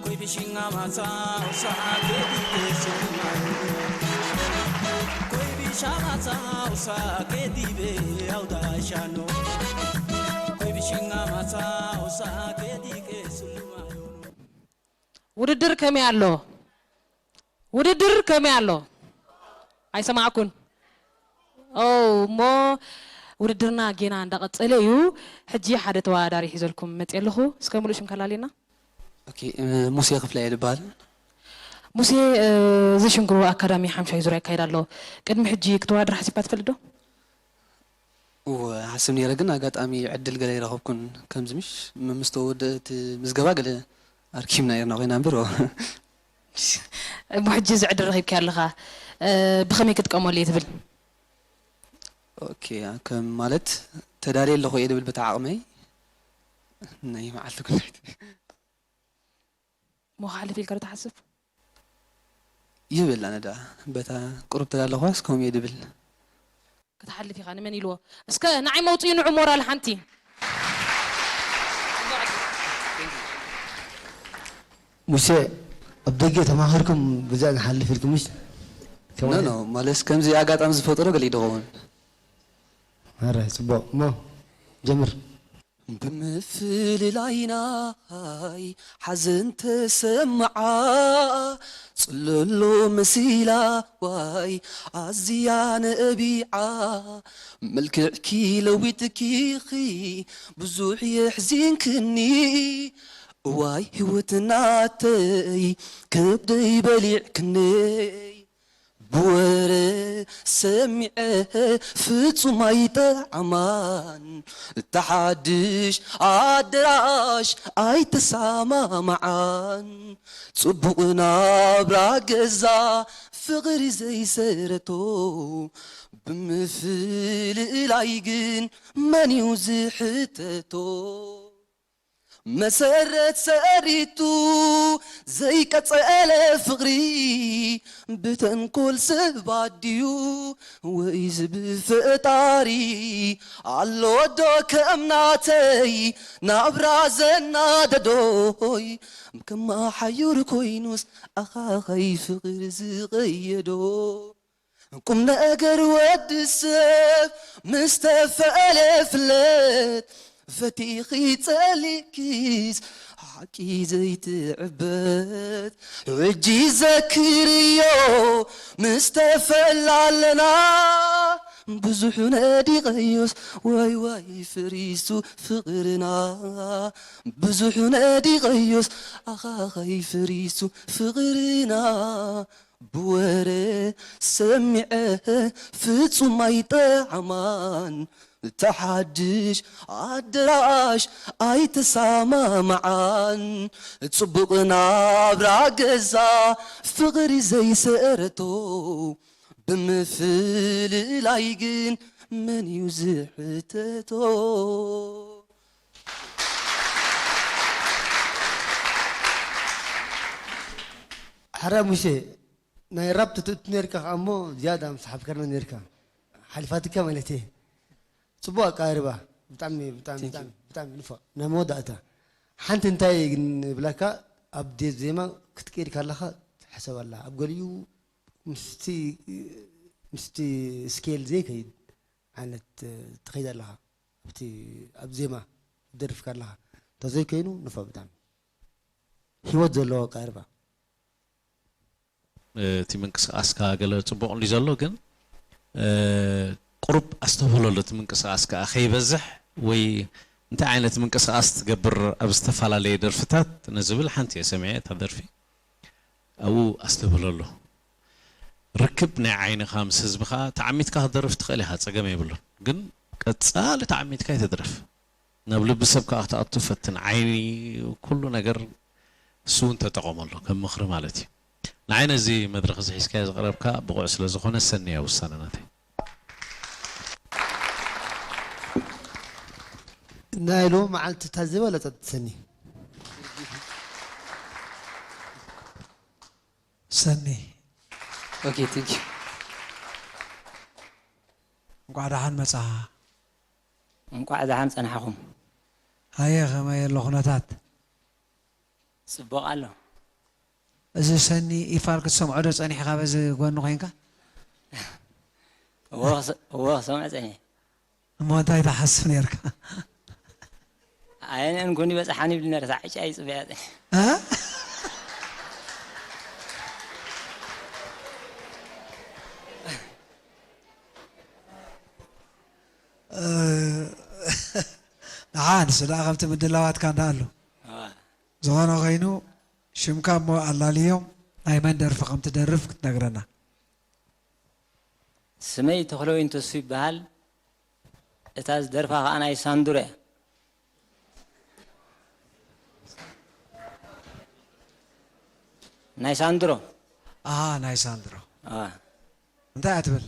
ኮይቢ ሽኛማታ ኣውሳ ኬዲቤ ሽማኖ ኮይቢ ሻማታ ኣውሳ ኬዲቤ ኣውዳሻኖ ኮይቢ ሽኛማታ ኣውሳ ኬዲቤ ሽማኖ ውድድር ከመይ ኣሎ? ውድድር ከመይ ኣሎ? ኣይሰማዕኩን። ኦ እሞ ውድድርና ጌና እንዳቐጸለ እዩ። ሕጂ ሓደ ተወዳዳሪ ሒዘልኩም መጽየ ኣለኹ። እስከ ሙሉእ ሽምካ ላልየና። ኦኬ፣ ሙሴ ክፍለ እየ ዝበሃል። ሙሴ፣ እዚ ሽንግሮ ኣካዳሚ ሓምሻይ ዙርያ ይካየድ ኣሎ። ቅድሚ ሕጂ ክትወዳደር ሓሲብካ ትፈልጥ ዶ? እወ ሓስብ ነይረ፣ ግን ኣጋጣሚ ዕድል ገለ ኣይረኸብኩን። ከምዚ ምሽ ምስ ተወደአ እቲ ምዝገባ ገለ ኣርኪብና ነርና ኮይና እምበር። እሞ ሕጂ እዚ ዕድል ረኺብካዮ ኣለኻ፣ ብኸመይ ክጥቀመሉ እየ ትብል? ኦኬ፣ ከም ማለት ተዳልየ ኣለኹ እየ ድብል በታ ዓቕመይ ናይ መዓልቲ ጉዳይ እሞ ክሓልፍ ኢልካ ዶ ትሓስብ? ይብል ኣነ ደኣ በታ ቁሩብ ተዳለኹዋስ ከምኡ እየ ድብል። ክትሓልፍ ኢኻ ንመን ኢልዎ? እስከ ንዓይ መውፅኡ ንዑ ሞራል ሓንቲ ሙሴ ኣብ ደገ ተማኸርኩም ብዛ ንሓልፍ ኢልኩም ምሽ ኖ ኖ ማለስ ከምዚ ኣጋጣሚ ዝፈጠሮ ገለ ይደኸውን። ኧረ ፅቡቕ እሞ ጀምር። ብምፍልላይናይ ሓዘን ተሰምዓ ጽለሎ መሲላ ዋይ ኣዝያ ነቢዓ መልክዕኪ ለዊጥኪኺ ብዙሕ የሕዚንክኒ እዋይ ህይወት ናተይ ከብደይ በሊዕክነይ ብወረ ሰሚዐ ፍጹም ኣይጠዓማን እታ ሓድሽ ኣደራሽ ኣይተሰማምዓን ጽቡቕ ናብራ ገዛ ፍቕሪ ዘይሰረቶ ብምፍልላይ ግን መን እዩ ዝሕተቶ መሰረት ሰሪቱ ዘይቀጸለ ፍቕሪ ብተንኮል ሰባት ድዩ ወይስ ብፈጣሪ ኣሎ ዶ ከም ናተይ ናብራ ዘናደዶይ ከማሓዩር ኮይኑስ ኣኻኸይ ፍቕሪ ዝቐየዶ ቁም ነገር ወዲ ሰብ ምስ ተፈለየ ፍለጥ ፈቲኺ ጸሊእኪስ ሓቂ ዘይትዕበት ሕጂ ዘክርዮ ምስ ተፈላለና ብዙሑ ነዲቐዮስ ዋይ ዋይ ፍሪሱ ፍቕርና ብዙሑ ነዲቐዮስ ኣኻኸይ ፍሪሱ ፍቕርና ብወረ ሰሚዐ ፍጹም ኣይጠዓማን እታ ሓድሽ ኣደራሽ ኣይተሰማምዓን ጽቡቕ ናብራ ገዛ ፍቕሪ ዘይሰረቶ ብምፍልላይ ግን መን እዩ ዝሕተቶ ሕረ ሙሴ ናይ ራፕ ትትእቱ ነርካ ከኣ እሞ ዝያዳ ምስ ሓፍከርና ነርካ ሓሊፋትካ ማለት እየ ጽቡቅ ኣቀራርባ ብጣዕሚ ብጣዕሚ ብጣዕሚ ብጣዕሚ ንፉዕ ናይ መወዳእታ ሓንቲ እንታይ ግን ብላካ ኣብ ዴት ዜማ ክትቀይድ ካለካ ትሕሰብ ኣላ ኣብ ገሊኡ ምስቲ ምስቲ ስኬል ዘይከይድ ዓይነት ትኸይድ ኣለኻ ኣብቲ ኣብ ዜማ ትደርፍ ካለኻ እንተዘይኮይኑ ንፉዕ ብጣዕሚ ሂወት ዘለዎ ኣቀራርባ እቲ ምንቅስቃስካ ገለ ጽቡቕ እንዲ ዘሎ ግን ቁሩብ ኣስተብህለሉ እቲ ምንቅስቃስ ከኣ ከይበዝሕ ወይ እንታይ ዓይነት ምንቅስቃስ ትገብር ኣብ ዝተፈላለየ ደርፍታት ንዝብል ሓንቲ እየ ሰሚዐ እታ ደርፊ ኣብኡ ኣስተብህለሉ ርክብ ናይ ዓይንኻ ምስ ህዝብኻ ተዓሚትካ ክትደርፍ ትኽእል ኢኻ ጸገም የብሉን ግን ቀጻሊ ተዓሚትካ ይትድረፍ ናብ ልቢ ሰብ ከኣ ክትኣቱ ፈትን ዓይኒ ኩሉ ነገር እሱ እውን ተጠቐመሉ ከም ምኽሪ ማለት እዩ ንዓይ ነዚ መድረኽ እዚ ሒዝካዮ ዝቐረብካ ብቑዕ ስለ ዝኾነ ሰኒ እያ ውሳነ ናተይ ናይ ሎሚ መዓልቲ እታ ዝበለጸት ትሰኒ። ሰኒ። ኦኬ፣ ቴንክ ዩ። እንቋዕ ደሓን መጻኻ። እንቋዕ ደሓን ጸናሕኹም። ሃየ፣ ከመይ ኣሎ ኩነታት? ጽቡቕ ኣሎ። እዚ ሰኒ ኢፋል ክትሰምዖ ዶ ጸኒሕካ በዚ ጎኒ ኮይንካ? እወ፣ ክሰ-፣ እወ፣ ክሰምዖ ጸኒሐ። እሞ እንታይ ትሓስብ ነርካ? ኣየንአን ጎኒ በጽሓኒ ይብል ነረ፣ ሳዕ ዕጫ ይጽበያ ጸኒሐ። እ? እ፣ ደሓን፣ ንሱ ደኣ ከምቲ ምድላዋትካ እንዳ ኣሎ። እዋ። ዝኾነ ኾይኑ፣ ሽምካ እሞ ኣላልዮም፣ ናይ መን ደርፊ ከም ትደርፍ ክትነግረና። ስመይ ተኽለወይን ተሱ ይበሃል። እታ ዝደርፋ ኸኣ ናይ ሳንድሮ እያ። ናይ ሳንድሮ። ኣሃ፣ ናይ ሳንድሮ። ኣዋ። እንታይ እያ ትብል?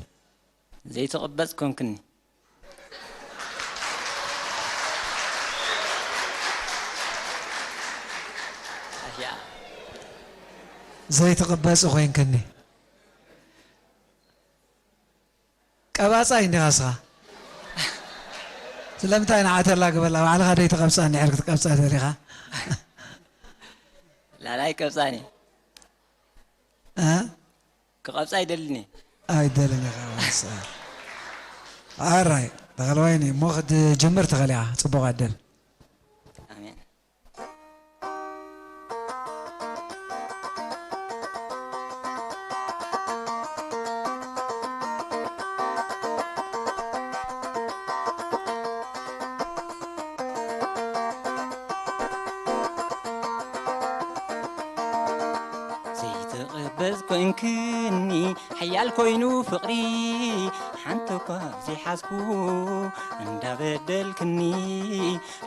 ዘይትቕበጽ ኮንክኒ። ኣያ። ዘይትቕበጽ ኮይንክኒ። ቀባጻይ እንዲኻ እስኻ? ስለምንታይ ንዓተላ ግበላ? ባዕልኻ ደይትቐብጻ እንድሕር ክትቀብጻ ደሊኻ? ላላ ኣይቀብጻን እየ። እ? ክቐብጻ ኣይደልን እየ። ኣይደልን ኢኻ፣ ወሳ። ኣራይ፣ ተኽለወይኒ፣ እሞ ክትጅምር ትኽእል ኢኻ። ጽቡቕ ዕድል። ኣሜን። ዘይትቕበጽ ኮንክኒ ሓያል ኮይኑ ፍቕሪ፣ ሓንቲ እኳ ዘይሓዝኩ እንዳበደልክኒ፣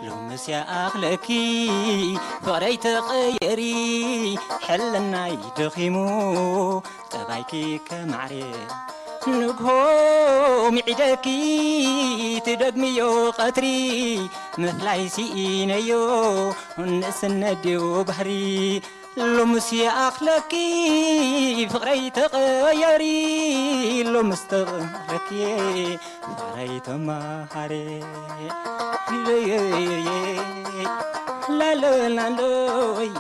ሎምስ ይኣኽለኪ ፍቕረይ ተቐየሪ፣ ሕልናይ ደኺሙ ጠባይኪ ከማዕረ። ንግሆ ሚዒደኪ ትደግምዮ ቀትሪ፣ ምፍላይ ስኢነዮ ንእስነት ድዩ ባህሪ። ሎምስ ይኣኽለኪ ፍቕረይ ተቐየሪ፣ ሎምስ ተቐየረኪ ፍቕረይ ተማሃሪ። ላሎይ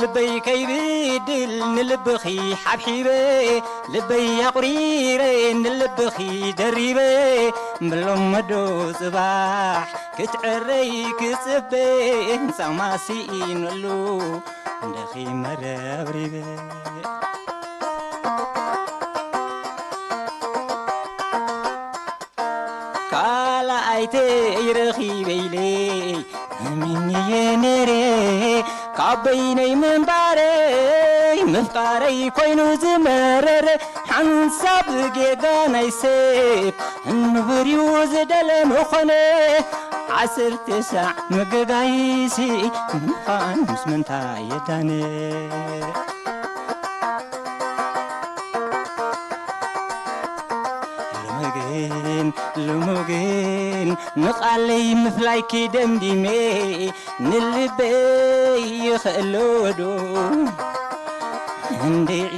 ልበይ ከይብድል ንልብኺ ሓብሒበ፣ ልበይ ኣቑሪረ ንልብኺ ደሪበ፣ ምሎመዶ ጽባሕ ክትዕረይ ክጽበ፣ ጻማ ስኢነሉ ደኺመ ረብሪበ። ካልኣይተይ ረኺበ ኢለ ኣሚነየ ነይረ፣ ካብ በይነይ ምንባረይ ምፍቃረይ ኮይኑ ዝመረረ፣ ሓንሳብ ጌጋ ናይ ሰብ ንቡር እዩ ዝደለ ምኾነ፣ ዓሰርተ ሳዕ ምግጋይሲ ምዃን ምስ ምንታይ የዳነ? ሎሚ ግን፣ ሎሚ ግን ንቓለይ ምፍላይኪ ደምዲመ፣ ንልበይ ይኽእሎ ዶ? እንድዒ፣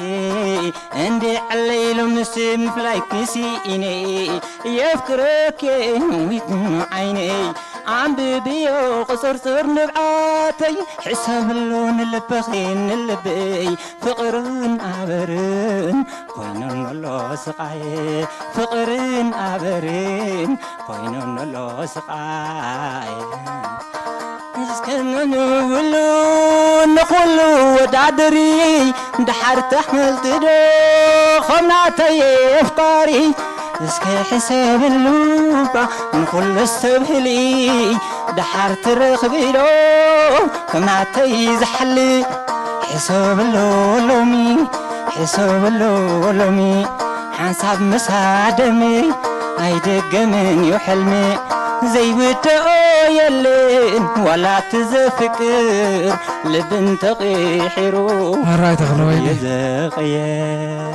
እንድዒ ዓለይ ሎምስ ምፍላይኪ ስኢነ፣ የፍቅረኪ ዊት ዓይነይ፣ ኣንብብዮ ቁጽርጽር ንብዓተይ፣ ሕሰብሉ ንልብኺ ንልበይ፣ ፍቕርን ኣበርን ኮይኑን ኣሎ ስቓየ፣ ፍቕርን ኣበርን ኮይኑን ኣሎ ስቓየ። እስከ ንብሉ ንኹሉ ወዳድሪ፣ ደሓር ተሕመልቲ ዶ ኸም ናተይ ኣፍቃሪ? እስከ ሕሰብሉ እባ ንኹሉ ሰብ ህሊ፣ ደሓር ትረኽቢ ዶ ከም ናተይ ዝሓሊ? ሕሰብሉ ሎሚ፣ ሕሰብሉ ሎሚ፣ ሓንሳብ ምሳደሚ ኣይደገምን እዩ ሕልሚ። ዘይውድኦ የለን ዋላ እቲ ዘፍቅር ልቢ እንተቕሒሩ ኣራይ ተኽለወይኒ። የዘቕየር።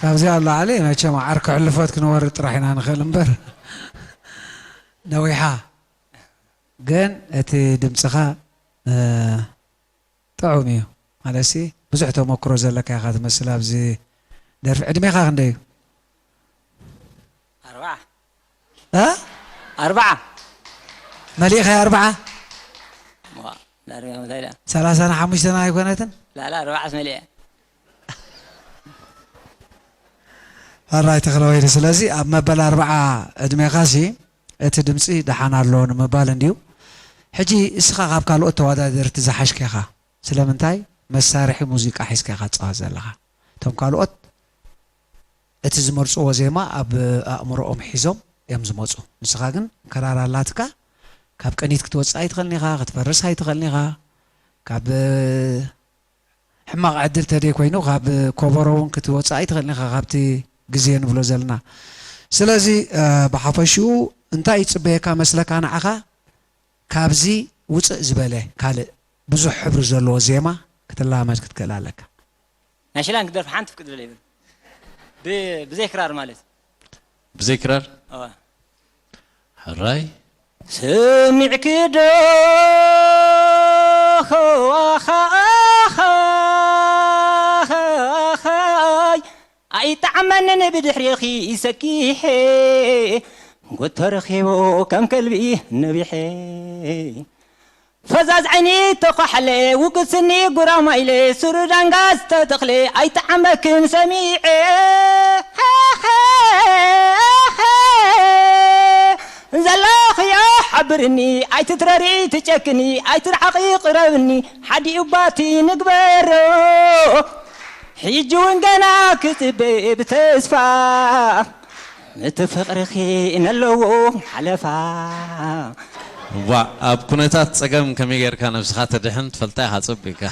ካብዚኣ ኣብ ላዕሊ መቸም ዓርኪ ሕልፎት ክንወርድ ጥራሕ ኢና ንኽእል እምበር። ነዊሓ ግን እቲ ድምፅኻ ጥዑም እዩ። ማለትሲ ብዙሕ ተመክሮ ዘለካ ኢኻ ትመስል ኣብዚ ደርፊ። ዕድሜኻ ክንደይ እዩ? ኣርባዓ። እ? ኣርባዓ። መሊእኻ ኣርባዓ? ዋ፣ ዳርጋ መታይላ። ሰላሳን ሓሙሽተን ኣይኮነትን? ላላ ኣርባዓስ መሊአ። ኣራይ ተኽለወይኒ። ስለዚ ኣብ መበል ኣርባዓ ዕድሜኻሲ እቲ ድምፂ ደሓን ኣሎ ንምባል እንድዩ። ሕጂ እስኻ ካብ ካልኦት ተወዳደርቲ ዝሓሽከ ኢኻ። ስለምንታይ? መሳርሒ ሙዚቃ ሒዝካ ኢኻ ትፃወት ዘለኻ። እቶም ካልኦት እቲ ዝመርፅዎ ዜማ ኣብ ኣእምሮኦም ሒዞም እዮም ዝመፁ። ንስኻ ግን ክራር ኣላትካ፣ ካብ ቅኒት ክትወፅእ ኣይትኽእልን ኢኻ፣ ክትፈርስ ኣይትኽእልን ኢኻ፣ ካብ ሕማቕ ዕድል ተደይ ኮይኑ ካብ ኮቦሮ እውን ክትወፅእ ኣይትኽእልን ኢኻ ካብቲ ግዜ ንብሎ ዘለና። ስለዚ ብሓፈሽኡ እንታይ ይፅበየካ መስለካ ንዓኻ? ካብዚ ውፅእ ዝበለ ካልእ ብዙሕ ሕብሪ ዘለዎ ዜማ ክትላመድ ክትክእል ኣለካ። ናይ ሽላን ክደርፍ ሓንቲ ፍቅድ ደለ ይብል ብዘይ ክራር ማለት ብዘይ ክራር እዋ ሕራይ ስሚዕኪ ዶ ኸዋኻኻኻኻኻይ ኣይጠዓመንን ብድሕሪኺ ሰኪሐ ጎተረኺቦ ከም ከልቢ ነቢሐ ፈዛዝ ዓይኒ ተኳሕለ ውቅስኒ ጉራማይለ ሱሩ ዳንጋ ዝተተኽለ ኣይተዓመክን ሰሚዐ ዘለኽዮ ሓብርኒ ኣይትትረሪ ትጨክኒ ኣይትርዓቂ ቅረብኒ ሓዲኡ ባቲ ንግበሮ ሕጂ እውን ገና ክፅበ ብተስፋ እቲ ፍቕርኺ ነለዎ ሓለፋ ዋ ኣብ ኩነታት ፀገም ከመይ ጌርካ ነብስኻ ተድሕን ትፈልጣ ኢኻ ፀቢቅካ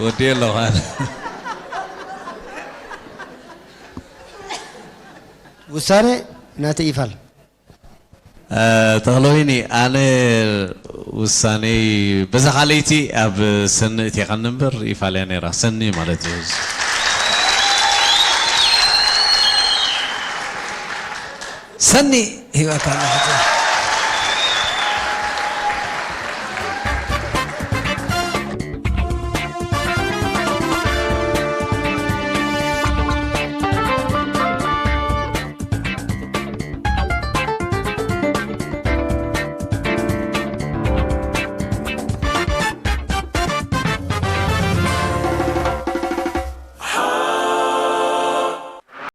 ወዲየ ኣለኹ ኣነ ውሳነ ናተይ ይፋል ተኽለወይኒ ኣነ ውሳኔ በዛ ካልይቲ ኣብ ሰኒ እቴኻኒ እምበር ይፋልያ ነይራ ሰኒ ማለት እዩ ሰኒ ሂበካ ኣለኹ